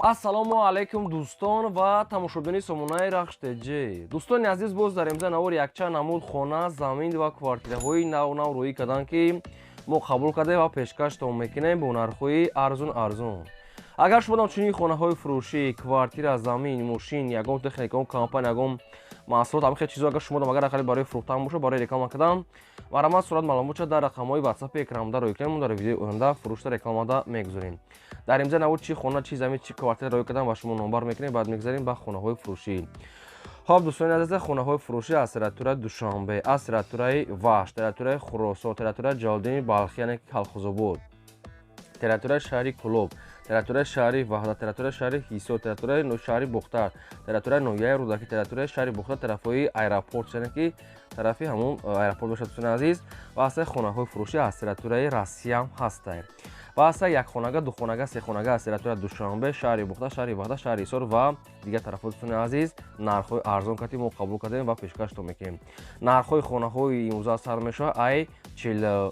Ассалому алайкум, дӯстон ва тамошобини сомонаи Рахш ТЖ. Дӯстони азиз, боз дар имза навор якчанд намуд хона, замин ва квартираҳои нав нав рӯӣ карданд, ки мо қабул кардем ва пешкаштон мекунем бо нархҳои арзун арзун. Агар шумо чунин хонаҳои фурӯшӣ, квартира, замин, мошин, ягон техника, ягон компания, ягон маҳсулот, ҳамин хел чизо, агар шумо агар ақалли барои фурӯхтан бошад, барои реклама кардан, марҳамат, сурат маълумотша дар рақамҳои ватсапи экранда рӯй кунем. Мо дар видеои оянда фурӯшта рекламада мегузорем. Дар имза навор чӣ хона, чӣ замин, чӣ квартира рӯй кардан, ба шумо номбар мекунем, баъд мегузарем ба хонаҳои фурӯшӣ. Хоб, дӯстони азиз, хонаҳои фурӯшӣ аз территорияи Душанбе, аз территорияи Вахш, территорияи Хуросон, территорияи Ҷалолиддини Балхӣ, яъне Калхозобод, территорияи шаҳри Кӯлоб, территорияи шаҳри Ваҳдат, территорияи шаҳри Ҳисор, территорияи шаҳри Бохтар, территорияи ноҳияи Рӯдакӣ, территорияи шаҳри Бохтар, тарафҳои аэропорт, яъне ки тарафи ҳамун аэропорт бошад, дӯстони азиз. Ва ҳастаи хонаҳои фурӯшӣ аз территорияи Россиям ҳастае ва ҳастаи якхонага, духонага, сехонага аз территорияи Душанбе, шаҳри Бохтар, шаҳри Ваҳдат, шаҳри Ҳисор ва дигар тарафҳо. Дӯстони азиз, нархҳои арзон кати мо қабул кардем ва пешкаштон мекунем. Нархҳои хонаҳои имрӯза сар мешавад ай 45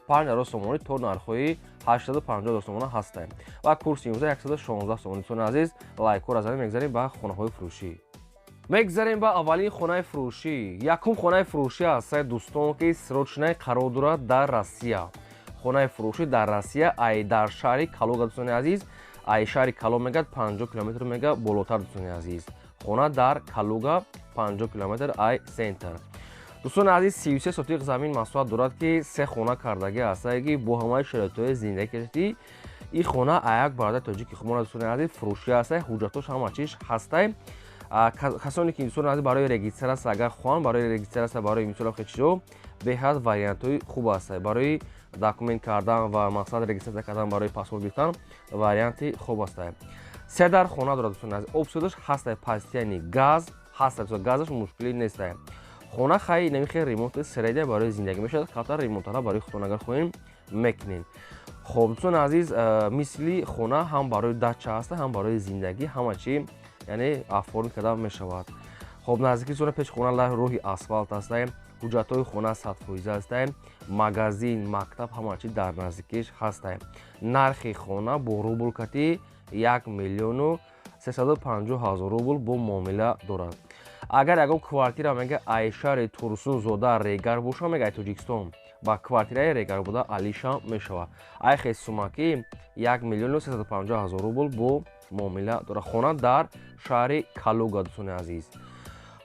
000 сомонӣ то нархҳои 850 000 сомона ҳастанд ва курси имрӯза 116 сомонӣ. Дӯстони азиз, лайкҳоро занем. Мегзарем ба хонаҳои фурӯшӣ. Мегзарем ба аввалин хонаи фурӯшӣ. Якум хонаи фурӯшӣ ҳастае, дӯстон, ки срочный қарор дорад дар Россия. Хонаи фурӯшӣ дар Россия, ай дар шаҳри Калуга. Дӯстони азиз, ай шаҳри Калуга мегӯяд 50 километр мега болотар. Дӯстони азиз, хона дар Калуга, 50 километр ай центр. Дӯстони азиз, 33 сотиқ замин масоҳат дорад, ки се хона кардагӣ ҳастае, ки бо ҳамаи шароитҳои зиндагӣ кашидӣ. Ин хона як бародари тоҷики худмон, дӯстони азиз, фурӯшӣ ҳастае. Ҳуҷҷатош ҳама чиз ҳастае. Касоне ки, дӯстони азиз, барои регистрация агар хоҳанд, барои регистрация, барои мисол хел чизо беҳад вариантҳои хуб ҳастае. Барои документ кардан ва мақсад регистрация кардан, барои паспорт гирифтан варианти хуб ҳастае. Се дар хона дорад, дӯстони азиз. Об судаш ҳастае, постоянный газ ҳастае, газаш мушкилӣ нестае. Хона хай намихе ремонти средняя барои зиндагӣ мешавад, камтар ремонтара барои худтон агар хоҳем, мекунем. Хоб, дӯстони азиз, мисли хона ҳам барои дача ҳаста, ҳам барои зиндагӣ, ҳама чи яъне оформить карда мешавад. Хоб, наздики зона, пеши хона роҳи асфалт ҳастае. Ҳуҷҷатҳои хона 100% ҳастае. Магазин, мактаб, ҳама чи дар наздикиш ҳастае. Нархи хона бо рубл кати 1 350 000 рубл бо муомила дорад. Агар ягон квартира мега ай шаҳри Турсунзода Регар боша, мега ай Тоҷикистон ба квартираи Регар буда алиша мешавад. Айхе сумаки 1 350 000 рубл бо муомила дорад. Хона дар шаҳри Калуга, дӯстони азиз.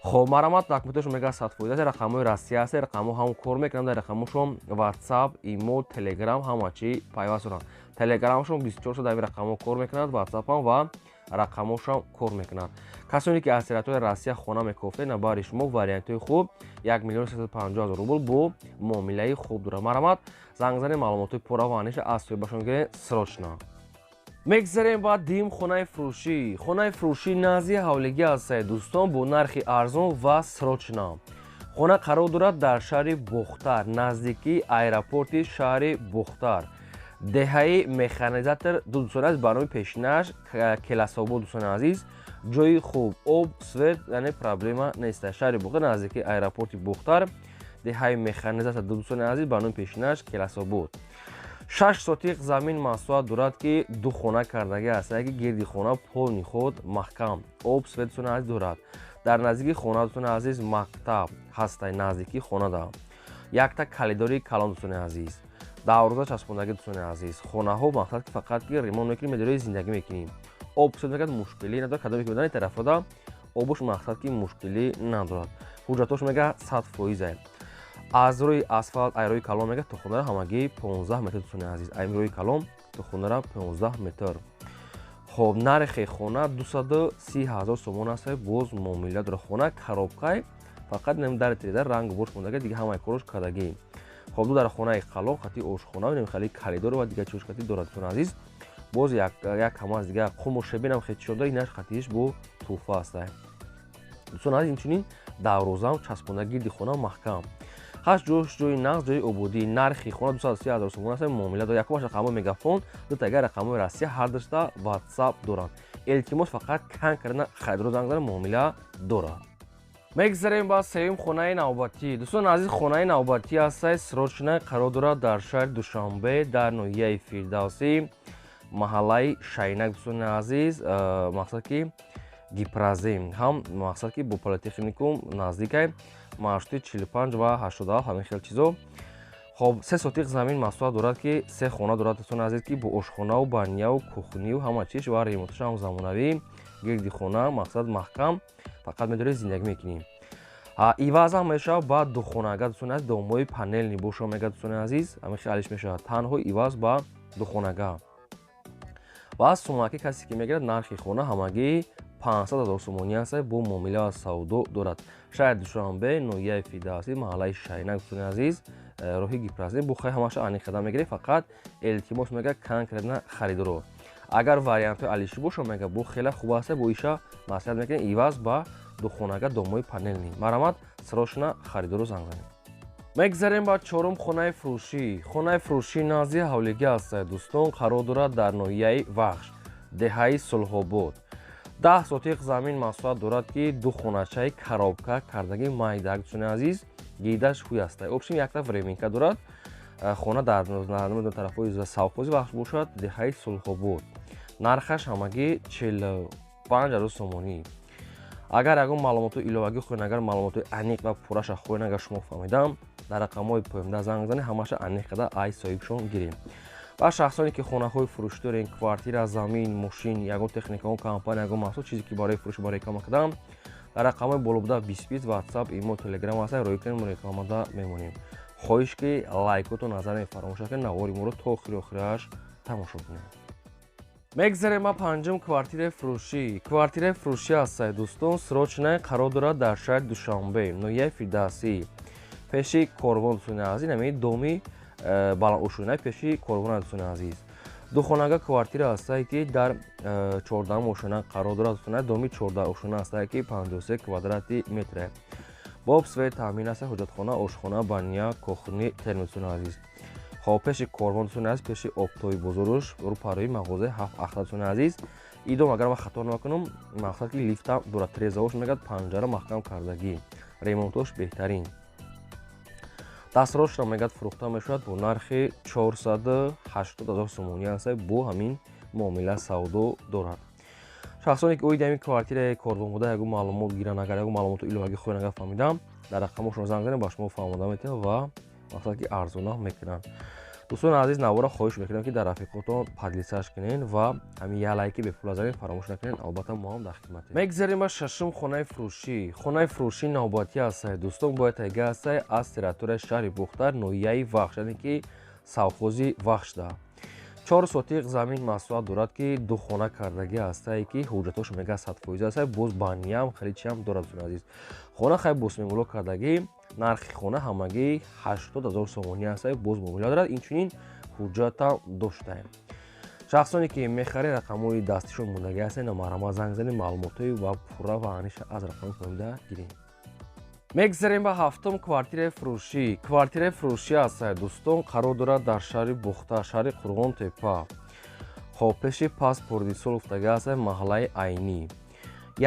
Хоб, марҳамат, документашон мега 100%. Рақамҳои Россия аст, рақамҳо ҳам кор мекунанд. Дар рақамҳошон Ватсап, Имо, Телеграм, ҳама чи пайваст доранд. Телеграмшон 24 соат дар ин рақамҳо кор мекунад, Ватсапам ва рақамҳошам кор мекунад. Касоне ки аз территорияи Россия хона мекофтед, на бари шумо вариантҳои хуб, 1 350 000 рубл бо муомилаи хуб дорад. Марҳамат, занг занед, маълумотҳои пурра ва аниша аз соҳибашон гиред срочно. Мегзарем ба дуюм хонаи фурӯшӣ. Хонаи фурӯшӣ назди ҳавлигӣ ҳастае, дӯстон, бо нархи арзон ва срочно. Хона қарор дорад дар шаҳри Бохтар, наздикии аэропорти шаҳри Бохтар, деҳаи Механизатор, дӯстони азиз, ба номи пешинаш Келасобод. Дӯстони азиз, ҷои хуб, об, свет, яъне проблема нест. Шаҳри Бохтар, наздикии аэропорти Бохтар, деҳаи Механизатор, дӯстони азиз, ба номи пешинаш Келасобод. 6 сотиқ замин масоҳат дорад, ки ду хона кардагӣ аст, ки гирди хона полный худ маҳкам, об, свет, дӯстони азиз, дорад. Дар наздикии хона, дӯстони азиз, мактаб ҳастай. Наздикии хонада якта калидори калон, дӯстони азиз, давроза часпондагӣ. Дӯстони азиз, хонаҳо мақсад ки фақат ки ремонт мекунӣ, медори зиндагӣ мекунӣ. Об, свет мекард, мушкилӣ надорад. Кадоме ки медонед, тарафода обуш мақсад ки мушкилӣ надорад. Ҳуҷҷатош мега 100%. Аз рӯи асфалт, ай рӯи калон мега то хонара ҳамагӣ 15 метр. Дӯстони азиз, ай рӯи калон то хонара 15 метр. Хоб, нархи хона 230 000 сомон аст, боз муомила дорад. Хона коробкай, фақат дар тиреза ранг бош мондага, дига ҳамаи корош кардагӣ. Хоб, ду дар хонаи қалон қати ошхона, хали коридор ва дигар чиз қати дорад. Дӯстони азиз, боз як ҳама аз дига қуму шебинам хел чизо дорад, инаш қатиш бо тӯҳфа аст. Дӯстони азиз, инчунин дарвозаам часпонда, гирди хона маҳкам ҳаст, ҷош ҷои нағз, ҷои ободӣ. Нархи хона 230 000 сомон аст, муомила дорад. Якумаш рақамҳои Мегафон, дутага рақамҳои Россия, ҳар душта Ватсап доранд. Илтимос, фақат кан кардана харидоро занг зана, муомила дорад. Мегзарем ба сеюм хонаи навбатӣ. Дӯстони азиз, хонаи навбатӣ ҳастай, срочно қарор дорад дар шаҳри Душанбе, дар ноҳияи Фирдавсӣ. Маҳаллаи Шайнак, дӯстони азиз, мақсад ки Гипрозем ҳам, мақсад ки бо политехникум наздикай, маршрути 45 ва 87, ҳамин хел чизо. Хоб, 3 сотиқ замин масоҳат дорад, ки се хона дорад, дӯстони азиз, ки бо ошхонаву баняву кухниву ҳама чиз ва ремонташ ҳам замонавӣ. Гирди хона, мақсад, маҳкам, фақат медорӣ зиндагӣ мекунӣ. Ивазам мешавад ба духонага, дӯстони азиз, домҳои панельный боша, мега, дӯстони азиз, ҳамин хел алиш мешавад, танҳо иваз ба духонага. Ва сумаки касе ки мегирад, нархи хона ҳамагӣ 500 000 сомонӣ аст, бо муомила ва савдо дорад. Шаҳри Душанбе, ноҳияи Фирдавсӣ, маҳаллаи Шайнак, дӯстони азиз, роҳи Гипрозем. Бухай ҳамаша аниқ қадам мегиред, фақат илтимос, мега, конкретно харидоро. Агар вариантҳои алишӣ боша, мега, бо хеле хуб аст, бо иша маслиҳат мекунем, иваз ба духонага домҳои панельный. Марҳамат, срочно харидоро занг занед. Мегзарем ба чорум хонаи фурӯшӣ. Хонаи фурӯшӣ назди ҳавлигӣ аст, дӯстон, қарор дорад дар ноҳияи Вахш, деҳаи Сулҳобод. 10 сотиқ замин масоҳат дорад, ки ду хоначаи коробка кардагӣ, майдак, дӯстони азиз, гидаш ҳуй аст. Общем, якта временка дорад. Хона дар тарафҳои совхози Вахш бошад, деҳаи Сулҳобод. Нархаш ҳамагӣ 45 000 сомонӣ. Агар ягон маълумоти иловагӣ хоҳед, агар маълумоти аниқ ва пурраша хоҳед, агар шумо фаҳмидам, дар рақамҳои поёнда занг занед, ҳамаша аниқ карда ай соҳибшон гирем. Ва шахсоне ки хонаҳои фурӯшӣ дорем, квартира, замин, мошин, ягон техника, компания, ягон маҳсул, чизе ки барои фурӯш, барои реклама кардам, дар рақамҳои боло буда 20 20 ватсап, имо, телеграм ҳаста, роӣ кунем, рекламада мемонем. Хоҳиш ки лайкоту назар мефаромӯш накунед, навори моро то охири охираш тамошо кунед. Мегзарем ба панҷум квартираи фурӯшӣ. Квартираи фурӯшӣ ҳастад, дӯстон, срочная, қарор дорад дар шаҳри Душанбе, ноҳияи Фирдавсӣ, пеши Корвон, дӯстони азиз, ҳамин доми баландошӯнаи пеши Корвон, дӯстони азиз. Духонага квартира ҳастае, ки дар 14-ум ошёна қарор дорад, дӯстони, доми 14 ошёна ҳастае, ки 53 квадрати метре, бо об, свет таъмин аст, ҳоҷатхона, ошхона, баня, кухни, термо, дӯстони азиз. Хоб, пеши Корвон, дӯстони азиз, пеши оптовый бозоруш, рӯпарои мағозаи Ҳафт ахта, дӯстони азиз. Идом, агар ман хато накунам, мақсад ки лифтам дорад, трезаош мегӯяд, панҷара маҳкам кардагӣ, ремонтош беҳтарин. Дастрошро, мегӯяд, фурӯхта мешавад бо нархи 480 000 сомонӣ аст, бо ҳамин муомила савдо дорад. Шахсоне ки оиди ҳамин квартираи Корвон буда ягон маълумот гиранд, агар ягон маълумоти иловагӣ хоҳанд, агар фаҳмидам, дар рақамошон занг занед, ба шумо фаҳмода метавонад ва мақсад ки арзона мекунанд. Дӯстони азиз, навора хоҳиш мекунам, ки дар рафиқотон поделиться ш кунед ва ҳамин як лайки бепула занед, фаромӯш накунед. Албатта, мо ҳам дар хидматем. Мегзарем ба шашум хонаи фурӯшӣ. Хонаи фурӯшӣ навбатӣ ҳастае, дӯстон, бояд тайга ҳастае аз территорияи шаҳри Бохтар, ноҳияи Вахш, яъне ки совхози Вахшда. 4 сотиқ замин масоҳат дорад, ки ду хона кардагӣ ҳастае, ки ҳуҷҷатҳош, мега, 100% ҳастае, боз баниям хеле чиам дорад, дӯстони азиз. Хона хай босмемуло кардагӣ. Нархи хона ҳамагӣ 80 000 сомонӣ ҳастае, боз муомила дорад, инчунин ҳуҷҷатам доштаем. Шахсоне ки мехаред, рақамҳои дастишон мондагӣ ҳастанд, марҳамат, занг занед, маълумотҳои ва пурра ва аниша аз рақами поёнда гирем. Мегзарем ба ҳафтум квартираи фурӯшӣ. Квартираи фурӯшӣ ҳастае, дӯстон, қарор дорад дар шаҳри Бохтар, шаҳри Қурғон Тепа. Хоб, пеши паспортисол уфтага ҳастае, маҳаллаи Айнӣ.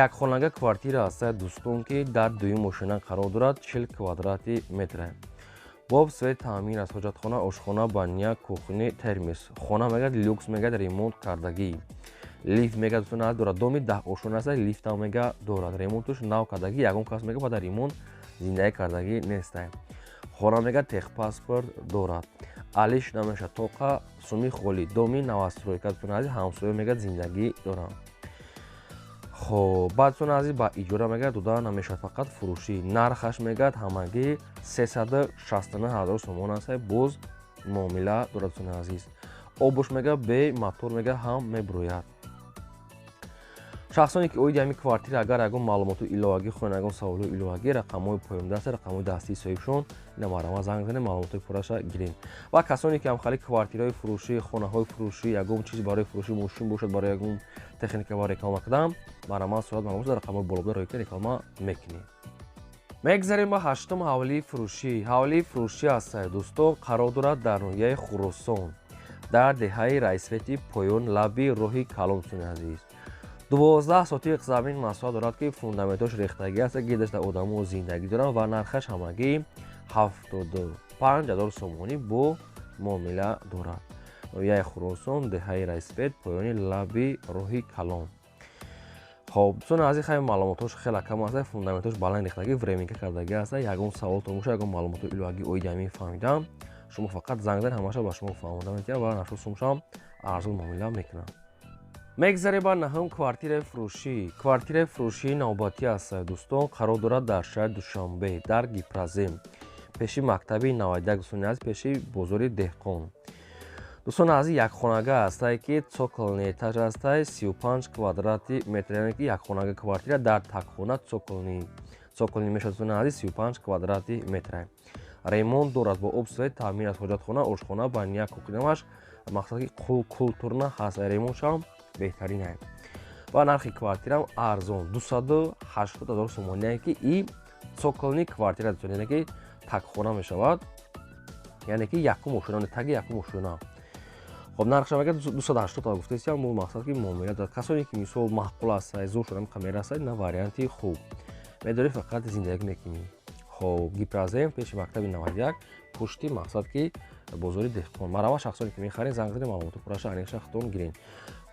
Якхонага квартира ҳастае, дӯстон, ки дар дуюм ошёна қарор дорад, 40 квадрати метре, бо об, свет таъмин аст, ҳоҷатхона, ошхона, баня, кухни, термис. Хона, мегӯяд, люкс, мегӯяд, ремонт кардагӣ, лифт, мегӯяд, дӯстон, дорад. Доми 10 ошёна аст, лифтам, мега, дорад, ремонтуш нав кардагӣ, ягон кас, мега, баъд ремонт зиндагӣ кардагӣ нестай. Хона, мега, техпаспорт дорад, алиш намешавад, тоқа суми холӣ, доми новостройка, дӯстони азиз, ҳамсоя, мегӯяд, зиндагӣ дорам. Хоб, баъд, дӯстони азиз, ба иҷора, мегӯяд, дода намешавад, фақат фурӯшӣ. Нархаш, мегӯяд, ҳамагӣ 369 000 сомон аст, боз муомила дорад, дӯстони азиз. Обуш, мега, бе мотор, мега, ҳам мебурояд. Шахсоне ки оиди ҳамин квартира агар ягон маълумоти иловагӣ хоҳанд, ягон саволҳои иловагӣ, рақамҳои поёнда аст, рақамҳои дастии соҳибшон, ина марҳамат, занг занед, маълумотҳои пурраша гирем. Ва касоне ки ҳамхали квартираҳои фурӯшӣ, хонаҳои фурӯшӣ, ягон чиз барои фурӯшӣ, мошин бошад, барои ягон техника ба реклама кардам, марҳамат, сурат маълумот дар рақамҳои болобуда роӣ реклама мекунем. Мегзарем ба ҳаштум ҳавлии фурӯшӣ. Ҳавлии фурӯшӣ ҳастае, дӯстон, қарор дорад дар ноҳияи Хуросон, дар деҳаи Райсвети Поён, лаби роҳи калон, дӯстони азиз. 12 сотиқ замин масоҳат дорад, ки фундаментош рехтагӣ аст, гирдашда одамо зиндагӣ доранд ва нархаш ҳамагӣ 75 000 сомонӣ, бо муомила дорад. ноҳияи Хуросон, деҳаи Райспет, поёни лаби роҳи калон. Хоб, дӯстони азиз, хеле маълумотҳош хеле кам аст, фундаментҳош баланд рехтагӣ, временка кардагӣ аст. Ягон саволтон боша, ягон маълумоти иловагӣ оиди ҳамин фаҳмидам, шумо фақат занг занед, ҳамаша ба шумо фаҳмода метиҳам ва нашуд сумшам арзон муомила мекунам. Мегзарем ба наҳум квартираи фурӯшӣ. Квартираи фурӯшии навбатӣ аст, дӯстон, қарор дорад дар шаҳри Душанбе, дар Гипрозем, пеши мактаби 91, дӯстони азиз, пеши бозори Деҳқон. Дӯстони азиз, якхонага ҳастае, ки цокольный этаж ҳастае, 35 квадрати метр, яъне ки якхонага квартира дар такхона цокольный мешавад, дӯстони азиз, 35 квадрати метр. Ремонт дорад, бо об свет таъмин аст, ҳоҷатхона, ошхона, баня, кухнямаш, мақсад ки культурно ҳаст, ремонтшам беҳтарин ай. Ва нархи квартирам арзон, 280 ҳазор сомоние, ки и цокольный квартира, дӯстон, яъне ки такхона мешавад, яъне ки якум ошёна, таги якум ошёна. Хоб, нархша мегӯяд 280 гуфтаистям, мо мақсад ки муомила дорад. Касоне ки мисол маъқул аст, зур шуда мерасад, на варианти хуб медорӣ, фақат зиндагӣ мекунӣ. Хоб, Гипрозем, пеши мактаби 91, пушти мақсад ки бозори Деҳқон. Марҳамат, шахсоне ки мехаред, занг занед, маълумоти пурраша аниқша худтон гиред.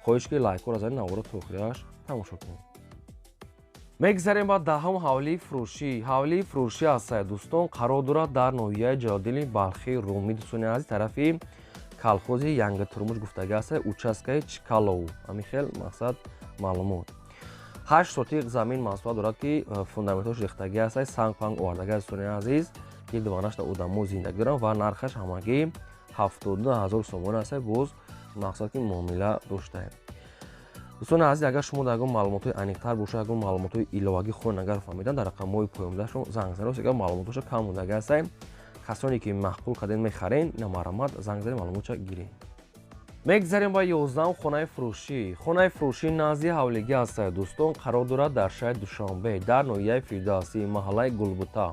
Хоҳиш ки лайкҳоро занед, наворо то охираш тамошо кунед. Мегзарем ба даҳум ҳавлии фурӯшӣ. Ҳавлии фурӯшӣ аст, дӯстон, қарор дорад дар ноҳияи Ҷалолиддини Балхӣ, Румӣ, дӯстони азиз, тарафи колхози Янгитурмуш гуфтагӣ аст, участкаи Чкалов. Ҳамин хел мақсад маълумот. 8 сотиқ замин масоҳат дорад, ки фундаментҳош рехтагӣ аст, санг панг овардагӣ аст, дӯстони азиз, ки дуванашта одамо зиндагӣ доранд ва нархаш ҳамагӣ 72 ҳазор сомон аст, боз мақсад ки муомила доштаем. Дӯстони азиз, агар шумо дар ягон маълумотҳои аниқтар бошад, ягон маълумотҳои иловагӣ хоҳед агар фаҳмидан, дар рақамҳои поёндаашон занг занед. Агар маълумотҳоша кам мондагӣ ҳастанд, касоне ки маъқул кардед мехарен, на марҳамат, занг занед, маълумотша гиред. Мегзарем ба 11-ум хонаи фурӯшӣ. Хонаи фурӯшӣ назди ҳавлигӣ аст, дӯстон, қарор дорад дар шаҳри Душанбе, дар ноҳияи Фирдавсӣ, маҳаллаи Гулбута.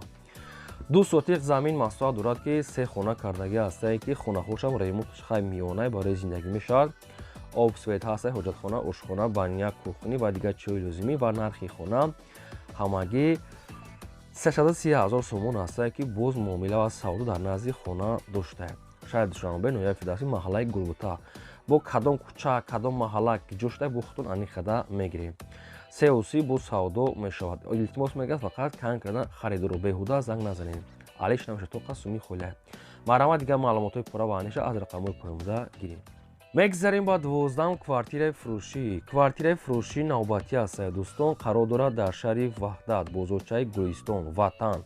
2 сотиқ замин масоҳат дорад, ки се хона кардагӣ ҳастае, ки хонаҳошам ремонташ хай миёнае барои зиндагӣ мешавад. Об свет ҳаста, ҳоҷатхона, ошхона, баня, кухни ва дигар чиҳои лозимӣ ва нархи хона ҳамагӣ 330 ҳазор сомон ҳастае, ки боз муомила ва савдо дар назди хона доштаем. Шаҳри Душанбе, ноҳияи Фирдавсӣ, маҳаллаи Гулбута. Бо кадом кӯча, кадом маҳалла ҷо шуда, бо худтон аниқ карда мегирем. Сеуси боз савдо мешавад. Илтимос мегӯяд, фақат кан карда харидоро беҳуда занг назанед. Алиш намешавад, тоқа суми холия. Марҳамат, дигар маълумотҳои пурра ва аниқша аз рақамҳои поёнбуда гирем. Мегзарем ба 12-ум квартираи фурӯшӣ. Квартираи фурӯшии навбатӣ аст, дӯстон, қарор дорад дар шаҳри Ваҳдат, бозорчаи Гулистон, Ватан.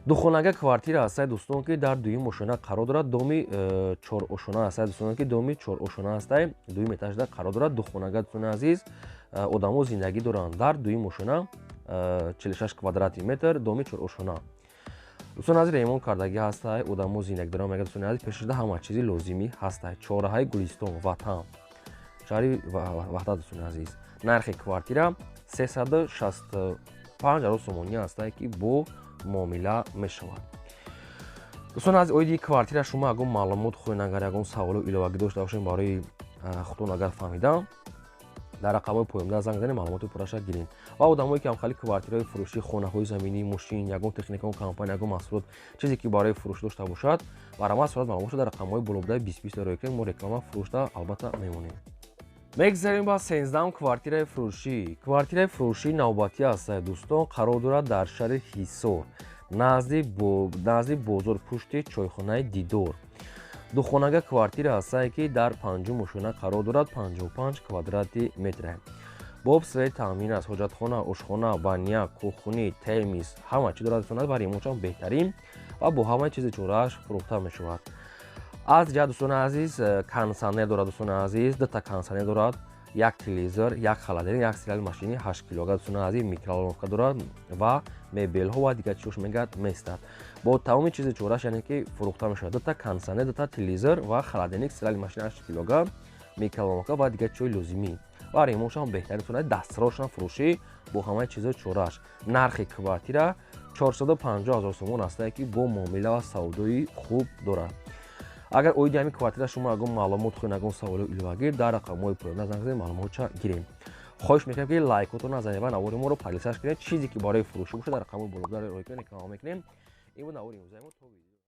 Духонага квартира аст, дӯстон, ки дар дуюм ошёна қарор дорад, доми чорошона аст, дӯстон, ки доми чорошона аст, дуюм этажда қарор дорад. Духонага, дӯстони азиз, одамо зиндагӣ доранд дар дуюм ошёна, 46 квадрати метр, доми чорошона. Дӯстони азиз, ремонт кардагӣ ҳастай, одамо зиндагӣ доранд, мегӯяд, дӯстони азиз, пешашда ҳама чизи лозимӣ ҳастай. Чораҳаи Гулистон, Ватан, шаҳри Ваҳдат, дӯстони азиз. Нархи квартира 365 ҳазор сомонӣ ҳастай, ки бо муомила мешавад. Дӯстони азиз, оиди квартира шумо ягон маълумот хоҳед, агар ягон саволу иловагӣ дошта бошед барои худтон агар фаҳмидан, дар рақамҳои поёнда занг занед, маълумоти пурраша гиред. Ва одамое ки ҳамхали квартираҳои фурӯшӣ, хонаҳои заминӣ, мошин, ягон техника, компания, ягон маҳсулот, чизе ки барои фурӯш дошта бошад, марҳамат, сурат маълумотшо дар рақамҳои болобудаи 20 20 роя кунед, мо реклама фурӯшда албатта мемонем. Мегзарем ба 13-ум квартираи фурӯшӣ. Квартираи фурӯшии навбатӣ аст, дӯстон, қарор дорад дар шаҳри Ҳисор, назди бозор, пушти чойхонаи Дидор. Духонага квартира ҳастае, ки дар панҷум ошёна қарор дорад, 55 квадрати метр. Бо об свет таъмин аст, ҳоҷатхона, ошхона, баня, кухни, термис, ҳама чи дорад, дӯстон, ва ремонтшам беҳтарин ва бо ҳамаи чизи чорааш фурӯхта мешавад. Аз ҷиҳат, дӯстони азиз, кондитсионер дорад, дӯстони азиз, дута кондитсионер дорад, як телевизор, як холодильник, як стиральный машини 8 килога, дӯстони азиз, микроволновка дорад ва мебелҳо ва дигар чизҳош мегӯяд местад. Бо тамоми чизи чорааш, яъне ки фурӯхта мешавад. Дута кондитсионер, дута телевизор ва холодильник, стиральный машини 8 килога, микроволновка ва дигар чизҳои лозимӣ. Ва ремонтшам беҳтарин, дӯстони азиз, дастрошам фурӯшӣ бо ҳамаи чизҳои чорааш. Нархи квартира 450 ҳазор сомон ҳастае, ки бо муомила ва савдои хуб дорад. Агар оиди ҳамин квартира шумо ягон маълумот хоҳед, ягон саволи иловагӣ, дар рақамҳои поёнда занг занед, маълумотша гирем. Хоҳиш мекунем, ки лайкотон назанед ва навори моро поделиться кунед. Чизе ки барои фурӯшӣ бошад, дар рақамҳои болобуда роя кунед, реклама мекунем. Ин буд навори имрӯзаи мо. То